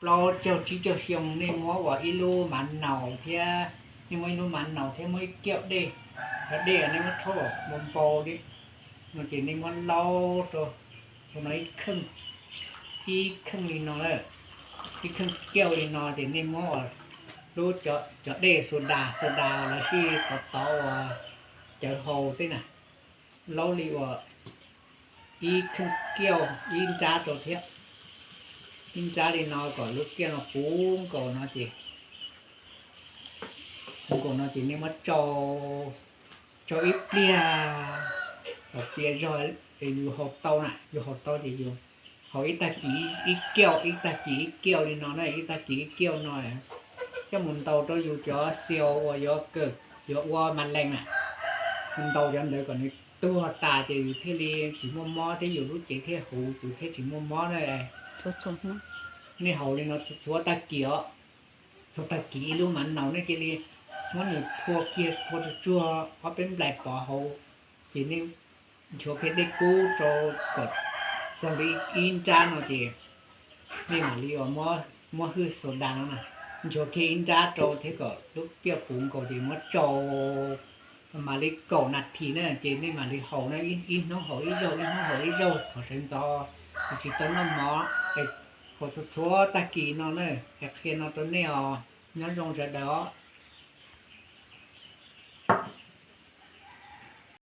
plaub caug tsib caug xyoo nej muab ua ib lub mav naus thiab, nej muab ib lub mav naus thiab muab ib kiaum dej, cov dej nej muab rhaub npau npau li no ces nej muab laub rau, rau no ib kheej, ib kheej li no na, ib kheej kiaum li no ces nej muab ua lub, cov dej xu das, xu das los sis tov tov uas cawv hau tej na, laub li uas ib kheej kiaum ib nrab rau thiab, ib nrab li no kom lub kiaum no puv nkaus no ces, puv nkaus no ces nej muab tsau, tsau ib pliag kom txias zog, yus haus tau na, yus haus tau ces yus haus ib tag kis ib kiaum, ib tag kis ib kiaum li no na, ib tag kis ib kiaum no coj mus ntaus rau yus cov xiaus uas yuav kawm, yuav ua mas lees na, mus ntaus cov ntawd kom nws tuag tas ces yus thiaj li tsis muaj mob thiab yus lub cev thiaj huv, yus thiaj tsis muaj mob na. Nej haus li no txhua tag kis os, txhua tag kis ib lub mav naus nej cia li muab nws phua kiag, phua tsuag tsuag ob peb nplaim pov hauv, ces nej nchuav kiag dej kub rau kom txog li ib nrab no ces nej mam li uas muab hwj xus das no na, nchuav kiag ib nrab rau thiab kom lub kiaum puv nkaus ces muab tsau mam li kaum nas this na ces nej mam li haus na, ib hnub haus ib zaug, ib hnub haus ib zaug, thaum sawv ntxov yus tsis tau noj mov es haus txhua txhua tag kis no na. Es qhia no rau nej os, nyob zoo sawv daws os.